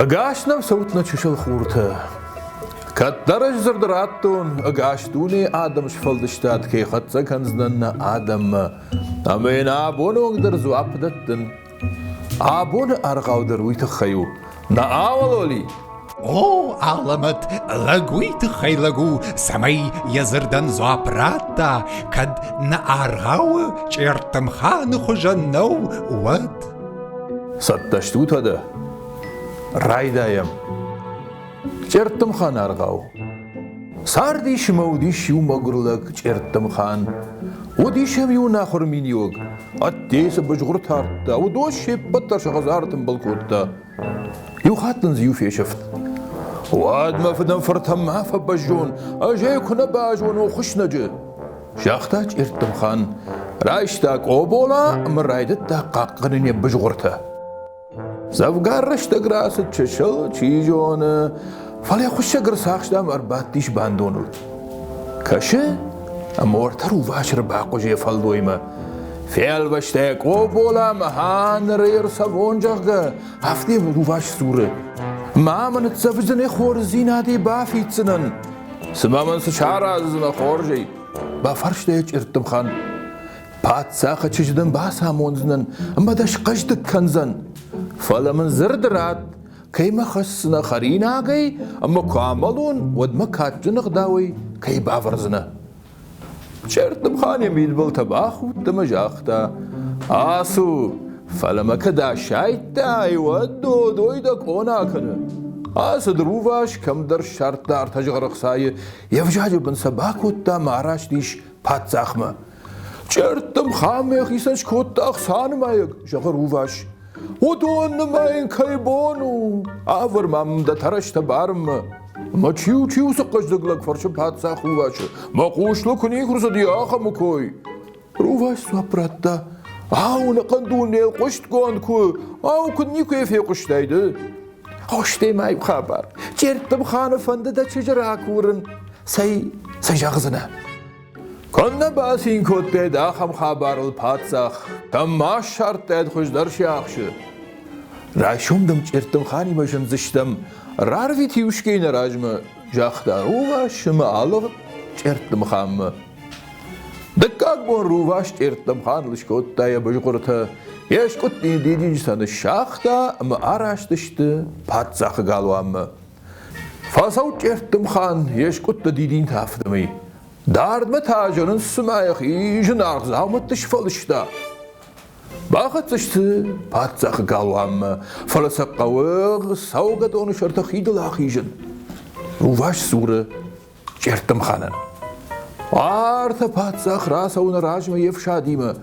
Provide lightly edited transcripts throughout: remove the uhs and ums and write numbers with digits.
Ӕгас нӕм цӕут нӕ чысыл хуртӕ! Кӕддӕр ӕз дзырд радтон, ӕгас дунейы адӕм сфӕлдыстад кӕй хӕццӕ кӕндзынӕн нӕ адӕммӕ, ӕмӕ йын абоны онг дӕр дзуапп дӕттын. Абоны аргъау дӕр уый тыххӕй у. Нӕ ауалоли? О, алӕмӕт, лӕг уый тыххӕй лӕг у, цӕмӕй йӕ дзырдӕн дзуапп радта, кӕд нӕ аргъауы Чъерттымханы хуызӕн нӕу, уӕд. Цӕттӕ стут уӕдӕ? Райдайӕм. Чъерттымхан аргъау. Цардис ӕмӕ уыдис иу мӕгуыр лӕг Чъерттымхан. Уыдис ӕм иу ӕнахуыр миниуӕг. Ӕдде цы бызгъуыр тардта, уыдон се ппӕт дӕр сӕ хӕдзары тымбыл кодта. Иу хатт ын дзы иу фесӕфт. Уӕд мӕ фыдӕн фыртӕн ма фӕбӕззон, ӕз ӕй куы нӕ базонон хуыснӕджы, загъта Чъерттымхан. Райста къобола ӕмӕ райдыдта хъахъхъӕнын йӕ бызгъуыртӕ. Дзӕвгар рӕстӕг рацыд чысыл, чи зоны, фӕлӕ хуыссӕг ӕрцахста ӕмӕ ӕрбадтис бандоныл. Кӕсы, ӕмӕ уӕртӕ рувас ӕрбахъуызы йӕ фӕллоймӕ. Фелвӕста йӕ къобола ӕмӕ ныр ӕрцӕвон, зӕгъгӕ, афтӕ рувас дзуры. Ма мӕ ныццӕвдзынӕ хорздзинадӕй бафиддзынӕн. Цымӕ мын цы сараздзынӕ хорзӕй? Бафарста йӕ Чъырттымхан. Паддзахы чызджы дын бацамондзынӕн ӕмӕ дӕ схъӕздыг кӕндзӕн. Фӕлӕ мын дзырд ратт, кӕй мӕ хӕсдзынӕ хӕринагӕй ӕмӕ куы амӕлон, уӕд мӕ кадджын ӕгъдауӕй кӕй бавӕрдзынӕ. Чъырттымхан йӕ мидбылтӕ бахудт ӕмӕ загъта: Ацу, фӕлӕ мӕ кӕд асайдтай, уӕд додой дӕ къона кӕны. Ацыд рувас, кӕмдӕр ссардта ӕртӕ зыгъарӕхцайы, йе взаджы бын сӕ бакодта ӕмӕ араст ис паддзахмӕ. Чъырттым хам йӕхицӕн скодта ӕхца нымайӕг, зӕгъы рувас. Уыдон нымайын кӕй бон у? Авӕр ма мын дӕ тӕрӕзтӕ барынмӕ. Мӕ чиу чиу цы хъӕздыг лӕг фӕрсы паддзах рувасы. Мӕ хъустыл куы никуы рцыди ахӕмы кой. Рувас дзуапп радта. Ау, нӕхъӕн дунейыл хъуыстгонд куы, ау, куыд никуы йӕ фехъуыстай ды? Стӕй ма иу хабар. Чъерттым ханы фӕнды дӕ чызджы ракурын. Цӕй, цы зӕгъдзынӕ? Куыннӕ бацин кодтаид ахӕм хабарыл паддзах, кӕм ма ссардтаид хуыздӕр сиахсы? Райсом дӕм Чъерттымханимӕ зындзыстӕм, рарвит иускӕй нӕ размӕ, загъта рувас ӕмӕ алыгъд Чъерттымханмӕ. Дыккаг бон рувас Чъерттымханыл скодта йӕ бызгъуыртӕ, йе скъуыдты дидинджытӕ ныссагъта ӕмӕ араст сты паддзахы галуанмӕ. Фӕцӕуы Чъерттымхан йе скъуыдты дидинтӕ афтӕмӕй. Дардмӕ та зӕрин цыма йӕхи зынаргъ дзаумӕтты сфӕлыста. Бахӕццӕ сты паддзахы галуанмӕ, фӕлӕ сӕ хъӕуы цӕугӕдоны сӕрты хидыл ахизын. Рувас дзуры Чъерттымханӕн. Ӕртӕ паддзах рацӕуыны размӕ йе фсадимӕ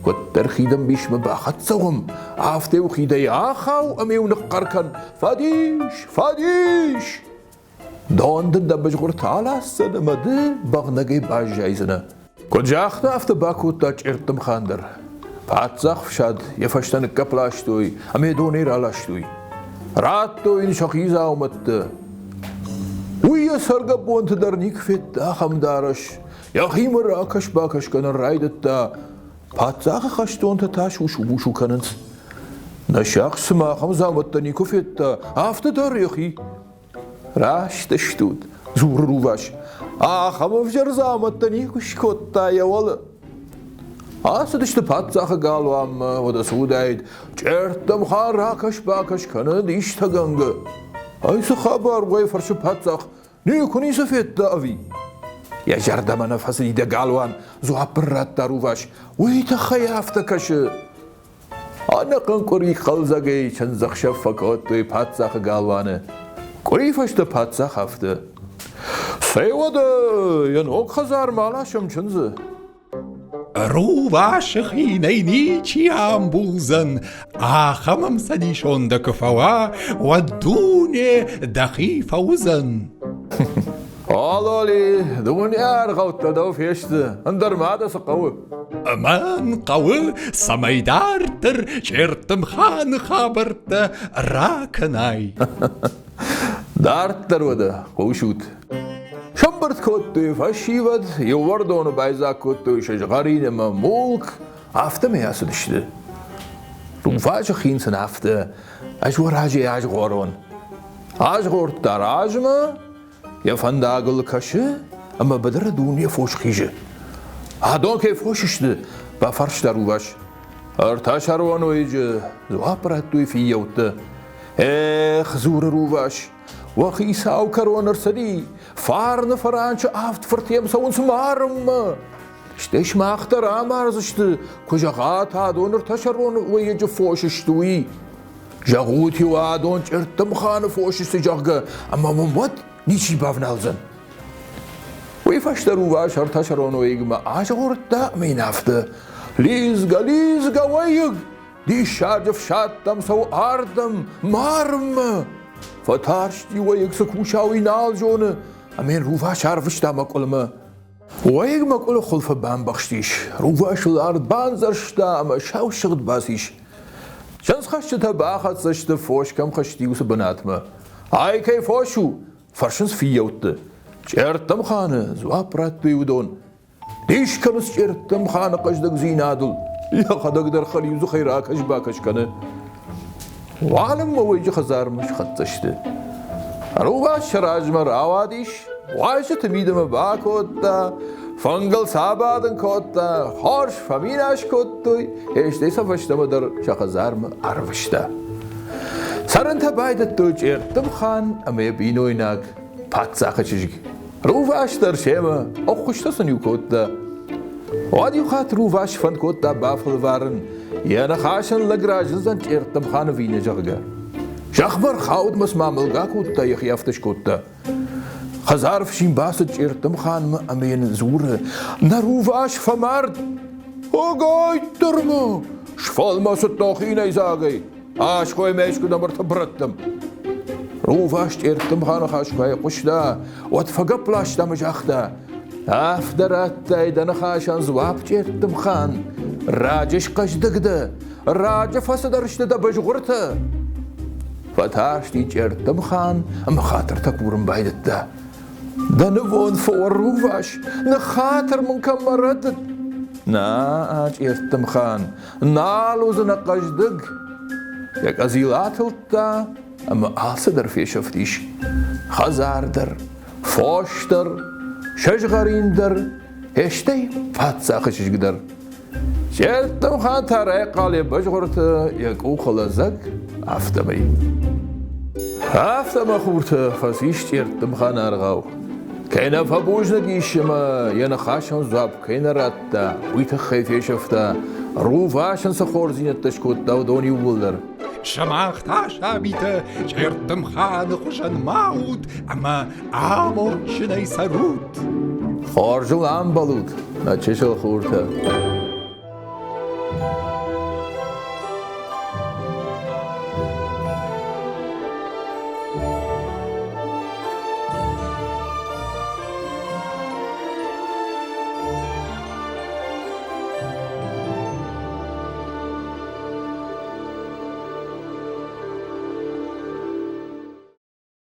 куыддӕр хидӕмбисмӕ бахӕццӕ уӕм, афтӕ-иу хидӕй ахау ӕмӕ-иу ныхъхъӕр кӕн «Фӕдис! Фӕдис!» Дон дын дӕ бызгъуыртӕ аласдзӕн ӕмӕ ды бӕгънӕгӕй баззайдзынӕ. Куыд загъта, афтӕ бакодта Чъерттымхан дӕр. Паддзах фсад йӕ фӕстӕ ныккӕпп ластой ӕмӕ йӕ донӕй раластой. Радтой йын сӕхи дзаумӕттӕ. Уый йӕ цӕргӕбонты дӕр никуы федта ахӕм дарӕс. Йӕхимӕ ракӕс-бакӕс кӕнын райдыдта. Паддзахы хӕстонтӕ та сусу-бусу кӕнынц. Нӕ сиахс цыма ахӕм дзаумӕттӕ никуы федта, афтӕ дӕр йӕхи. Раст стут, дзуры рувас. Ахӕм ӕвзӕр дзаумӕттӕ никуы скодта йӕ уӕлӕ. Ацыдысты паддзахы галуанмӕ, уӕдӕ цы уыдаид, чъерттӕм хан ракӕс-бакӕс кӕны дистӕгӕнгӕ. Ай цы хабар уӕй фӕрсы паддзах, никуы ницы федта ӕви? Йӕ зӕрдӕмӕ нӕ фӕцыди дӕ галуан, дзуапп ын радта рувас. Уый тыххӕй афтӕ кӕсы. Ӕнӕхъӕн къуыри хъӕлдзӕгӕй чындзӕхсӕв фӕкодтой паддзахы галуаны. Къуырийы фӕстӕ паддзах афтӕ: Цӕй уӕдӕ йӕ ног хӕдзармӕ аласӕм чындзы. Рувасы хинӕй ничи амбулдзӕн, ахӕм ӕмцӕдисон дӕ куы фӕуа, уӕд дуне дӕхи фӕуыдзӕн. Алоли, дуне аргъӕуттӕ дӕу фесты, ӕндӕр ма дӕ цы хъӕуы? Мӕн хъӕуы, цӕмӕй дарддӕр Чъерттымханы хабӕрттӕ ракӕнай. Дарддӕр уӕдӕ хъусут. Сӕмбырд кодтой фӕсивӕд, иу уӕрдоны байдзаг кодтой сызгъӕрин ӕмӕ мулк, афтӕмӕй ацыдысты. Рувасы хин сын афтӕ, ӕз уӕ разӕй азгъорон. Азгъордта размӕ, йӕ фӕндагыл кӕсы ӕмӕ быдыры дуне фос хизы. Адон кӕй фос сты? бафарста рувас. Ӕртӕсӕрон уӕйыджы дзуапп радтой фиййӕуттӕ. Эх, дзуры рувас, уӕ хицау кӕрон ӕрцыди, фарны фӕранчы авд фырт йӕм цӕуынц марынмӕ. Стӕй сымах дӕр амардзысты, куы зӕгъат, адон ӕртӕсӕрон уӕйыджы фос сты, уый. Зӕгъут-иу, адон Чъырттымханы фос сты, зӕгъгӕ, ӕмӕ мын уӕд ничи бавналдзӕн. Уый фӕстӕ рувас ӕртӕсӕрон уӕйыгмӕ азгъордта ӕмӕ йын афтӕ: Лидзгӕ, лидзгӕ, уӕйыг! Диссаджы фсӕдтӕм цӕуы ардӕм, марынмӕ! Фӕтарсти уӕйыг, цы куса, уый нал зоны, ӕмӕ йын рувас арвыста мӕкъуылмӕ. Уӕйыг мӕкъуылы хуылфы бамбӕхстис, рувас ыл арт бандзӕрста ӕмӕ сау сыгъд бацис. Чындзхӕсджытӕ бахӕццӕ сты, фос кӕм хызти, уыцы бынатмӕ. Ай кӕй фос у? фӕрсынц фыййӕутты. Чъерттымханы, дзуапп радтой уыдон. Дис кӕнынц Чъерттымханы хъӕздыгдзинадыл. Йӕхӕдӕг дӕр хӕлиудзыхӕй ракӕс-бакӕс кӕны. Уалынмӕ уӕйыджы хӕдзармӕ схӕццӕ сты. Рувас сӕ размӕ рауадис, уазджыты мидӕмӕ бакодта, фынгыл сӕ абадын кодта, хорз фӕминас кодтой, стӕй сӕ фӕстӕмӕ дӕр сӕ хӕдзармӕ арвыста. Цӕрынтӕ байдыдтой Чъерттымхан ӕмӕ йӕ бинойнаг паддзахы чызг. Рувас дӕр семӕ ӕххуыстӕ сын-иу кодта. Уӕд иу хатт Рувас фӕнд кодта бафӕлварын, йӕ ныхасӕн лӕг разындзӕн Чъерттымханы винӕ, зӕгъгӕ. Зӕхмӕ рхаудмӕ цыма мӕлгӕ кодта, йӕхи афтӕ скодта. Хӕдзары фсин бацыд Чъерттымханмӕ ӕмӕ йын дзуры: Нӕ рувас фӕмард! Ӕгайттдӕр ма! Сфӕлмӕцыдта хинӕйдзагӕй. Асхой мӕ искуыдӕм ӕртӕбырӕттӕм. Рувас Чъерттымханы хӕс куы айхъуыста, уӕд фӕгӕпп ласта ӕмӕ загъта: Афтӕ радтай дӕ ныхасӕн дзуапп, Чъерттымхан. Раджы схъӕздыг дӕ, раджы фӕцыдӕр сты дӕ бызгъуыртӕ. Фӕтарсти Чъерттымхан ӕмӕ хатыртӕ курын байдыдта. Дӕ нывонд фӕуа, рувас, ныххатыр мын кӕм мӕ рӕдыд. Нӕ, Чъерттымхан, нал уыдзынӕ хъӕздыг. Йӕ къӕдзил атылдта ӕмӕ алцыдӕр фесӕфтис. Хӕдзар дӕр, фос дӕр, сызгъӕрин дӕр, стӕй паддзахы чызг дӕр. Чъерттымхан та райхъал йӕ бызгъуырты, йӕ къухы лӕдзӕг, афтӕмӕй. Афтӕ мӕ хуртӕ фӕцис Чъерттымхан аргъау. Кӕй нӕ фӕбузныг ис ӕмӕ йӕ ныхасӕн дзуапп кӕй нӕ радта, уый тыххӕй фесӕфта, рувас ын цы хорздзинӕдтӕ скодта, уыдон иууылдӕр. Сымах та, сабитӕ, Чъерттымханы хуызӕн ма ут ӕмӕ амондджынӕй цӕрут. Хорзыл амбӕлут, нӕ чысыл хуртӕ.